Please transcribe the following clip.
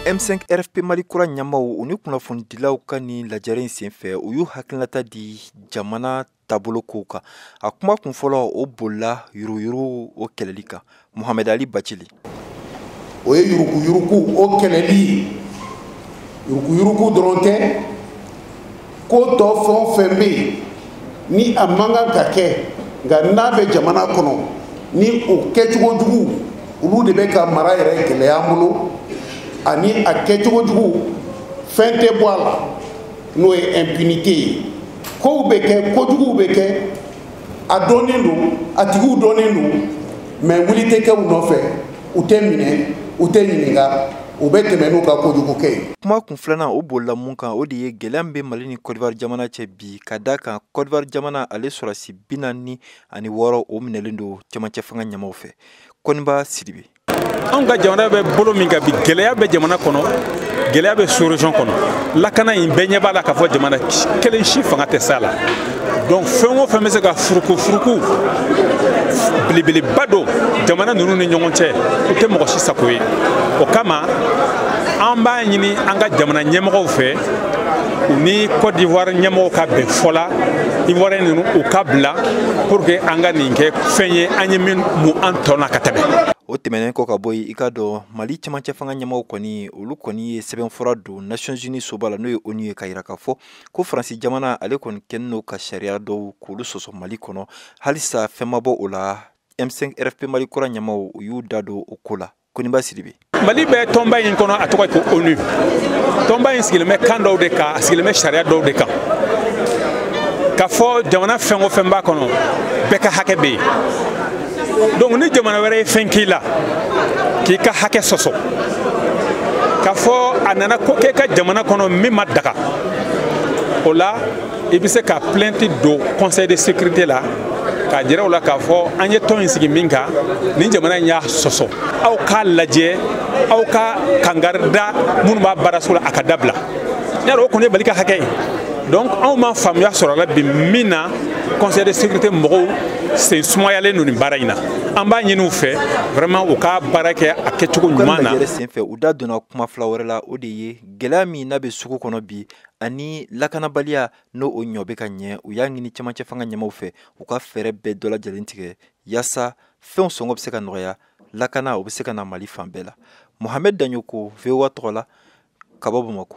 M5 RFP Mali kura ɲɛmaaw, u ni kunnafonidilaw ka nin lajɛrɛ in senfɛ, u y'u hakilinata di jamana taabolo kow kan. A kuma kun fɔlɔ, o bolila yuruguyurugu o kɛlɛli kan. Mohamed Ali Bacili. O ye yuruguyurugu o kɛlɛli ye. Yuruguyurugu dɔrɔn tɛ, ko tɔ fɛn o fɛn bɛ yen ni a man kan ka kɛ, nka n'a bɛ jamana kɔnɔ ni o kɛcogo jugu, olu de bɛ ka mara yɛrɛ gɛlɛya an bolo, ani a kɛcogo jugu, fɛn tɛ bɔ a la, n'o ye impunité ye. Kow bɛ kɛ, kojuguw bɛ kɛ, a dɔnnen don, a tigiw dɔnnen don, mais wuli tɛ kɛ u nɔfɛ, u tɛ minɛ, u tɛ ɲininka, u bɛ tɛmɛ n'u ka kojugu kɛ ye. Kuma kun filanan, o bolila mun kan? O de ye gɛlɛya min bɛ Mali ni Côte d'Ivoire jamana cɛ bi, ka da kan Côte d'Ivoire jamana ale sɔrɔsi 46, o minɛlen don cɛmancɛ fanga ɲɛmaw fɛ. Kɔniba Sidibe. Anw ka jamana bɛ bolo min kan bi, gɛlɛya bɛ jamana kɔnɔ, gɛlɛya bɛ sous-région kɔnɔ. Lakana in, bɛɛ ɲɛ b'a la k'a fɔ jamana kelen si fanga tɛ s'a la. Donc fɛn o fɛn bɛ se ka furuku furuku belebeleba don jamana ninnu ni ɲɔgɔn cɛ, o tɛ mɔgɔ si sago ye. O kama, an b'a ɲini an ka jamana ɲɛmɔgɔw fɛ, u ni Côte d'Ivoire ɲɛmɔgɔw ka bɛn fɔ la, Ivoirien ninnu u ka bila, pour que an ka nin kɛ fɛn ye an ye min mu an tɔ na ka tɛmɛ. O tɛmɛnen kɔ ka bɔ yen, i ka dɔn Mali cɛmancɛ fanga ɲɛmaw kɔni, olu kɔni ye sɛbɛnfura don Nations Unies soba la, n'o ye ONU ye, ka yira k'a fɔ ko Faransi jamana ale kɔni kɛlen don ka sariya dɔw k'olu sɔsɔ Mali kɔnɔ. Halisa fɛn ma bɔ o la. M5 RFP Mali kura ɲɛmaw, u y'u da don o ko la. Koniba Sidibe. Mali bɛ tɔnba in kɔnɔ, a tɔgɔ ko ONU. Tɔnba in sigilen bɛ kan dɔw de kan, a sigilen bɛ sariya dɔw de kan, k'a fɔ jamana fɛn o fɛn b'a kɔnɔ, bɛɛ ka hakɛ bɛ yen. Donc ni jamana wɛrɛ ye fɛn k'i la k'i ka hakɛ sɔsɔ, k'a fɔ a nana ko k'e ka jamana kɔnɔ min ma daga, o la i bɛ se ka plainte don Conseil de sécurité la, k'a jira u la k'a fɔ an ye tɔn in sigi min kan, nin jamana in y'a sɔsɔ, aw k'a lajɛ, aw ka kangari da minnu b'a baaraso la, a ka dabila. Yala o kɔni ye Mali ka hakɛ ye. Donc anw ma faamuya sɔrɔ la bi min na Conseil de sécurité mɔgɔw sen sumayalen don nin baara in na. An b'a ɲini u fɛ vraiment u ka baara kɛ a kɛcogo ɲuman na. Yɛrɛ senfɛ, u da donna kuma fila wɛrɛ la, o de ye gɛlɛya min n'a bɛ sugu kɔnɔ bi ani lakanabaliya, n'o o ɲɔ bɛ ka ɲɛ. U y'a ɲini cɛmancɛ fanga ɲɛmaw fɛ, u ka fɛɛrɛ bɛɛ dɔ lajɛlen tigɛ yaasa fɛnw sɔngɔ bɛ se ka nɔgɔya, lakana o bɛ se ka na Mali fan bɛɛ la. Mohamed Daɲoko, VOA tɔgɔ la, ka bɔ Bamakɔ.